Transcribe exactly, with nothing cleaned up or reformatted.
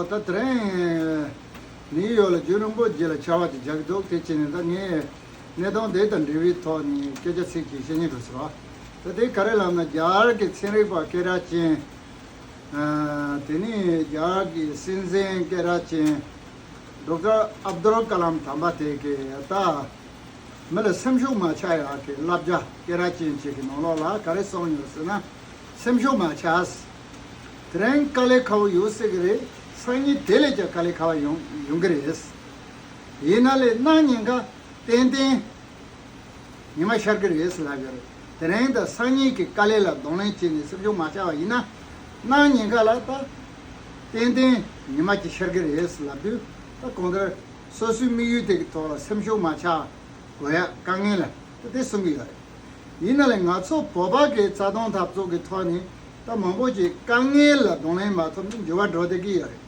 ད་དེ་རིང་ནིའུ་ཡོག་ལ་རྒྱུན་རིང་པོ་རྗེས་ལ་ཆར་པ་ཅིག་རྒྱག་གི་འདུག་དེ་བྱས་ནས་ད་ངས་གནད་དོན་དེ་དང་འབྲེལ་བའི་ཐོག་ནས་སྐད་ཆ་ཚིག་ཅིག་བཤད་སྙིང་འདོད་སོང་། ད་དེ་ག་རེ་ལབ་ན། རྒྱ་གར་གྱི་ཚན་རིག་པ་སྐད་གྲགས་ཅན། ཨ། དེ་ནས་རྒྱ་གར་གྱི་སྲིད་འཛིན་སྐད་གྲགས་ཅན་ཌོག་ཊར་ཨབ་དུལ་ཀ་ལམ་དམ་པ་དེ་གིས་ད་མི་ལ་སེམས་ཤུགས་མ་ཆག་ཡག་གི་བསླབ་བྱ་སྐད་གྲགས་ཅན་ཅིག་གི་ནང་ལོགས་ལ་ག་རེ་གསུངས་ཡོད་ཟེར་ན། སེམས་ཤུགས་མ་ཆག་དེ་རིང་དཀའ་ལས་ཁག་པོ་ཡོད་སྲིད་གི་རེད། སང་ཉིན་དེ་ལས་ཀྱང་དཀའ་ལས་ཁག་པོ་ཡོང་ཡོང་གི་རེད། ཡིན་ན་ལས་གནངས་ཉིན་ཀ་ཏན་ཏན་ཉི་མ་ཤར་གི་རེད་ཟེར་ལབ་ཡོད་རེད། དེ་རིང་དང་སང་ཉིན་གྱི་དཀའ་ལས་ལ་གདོང་ལེན་བྱས་ནས་སེམས་ཤུགས་མ་ཆག་པ་ཡིན་ན། གནངས་ཉིན་ཀ་ལ་ད་ཏན་ཏན་ཉི་མ་གཅིག་ཤར་གི་རེད་ཟེར་ལབ་དུས། ད་གང་ལྟར་སོ་སོའི་དམིགས་ཡུལ་དེ་གི་ཐོག་ལ་སེམས་ཤུགས་མ་ཆག་དགོས་ཡ་དཀའ་ངལ་ལ་ད་དེ་གསུང་གི་ཡོད་རེད། ཡིན་ན་ལས་ང་ཚོ་བོད་པ་གི་རྩ་དོན་འཐབ་རྩོད་ཀྱི་ཐོག་ནས་ད་མང་པོ་ཅིག་དཀའ་ངལ་ལ་གདོང་ལེན་མ་ཐུབ་ནས་འགྱུར་བ་འགྲོ་བསྡད་ཀྱི་ཡོད་རེད།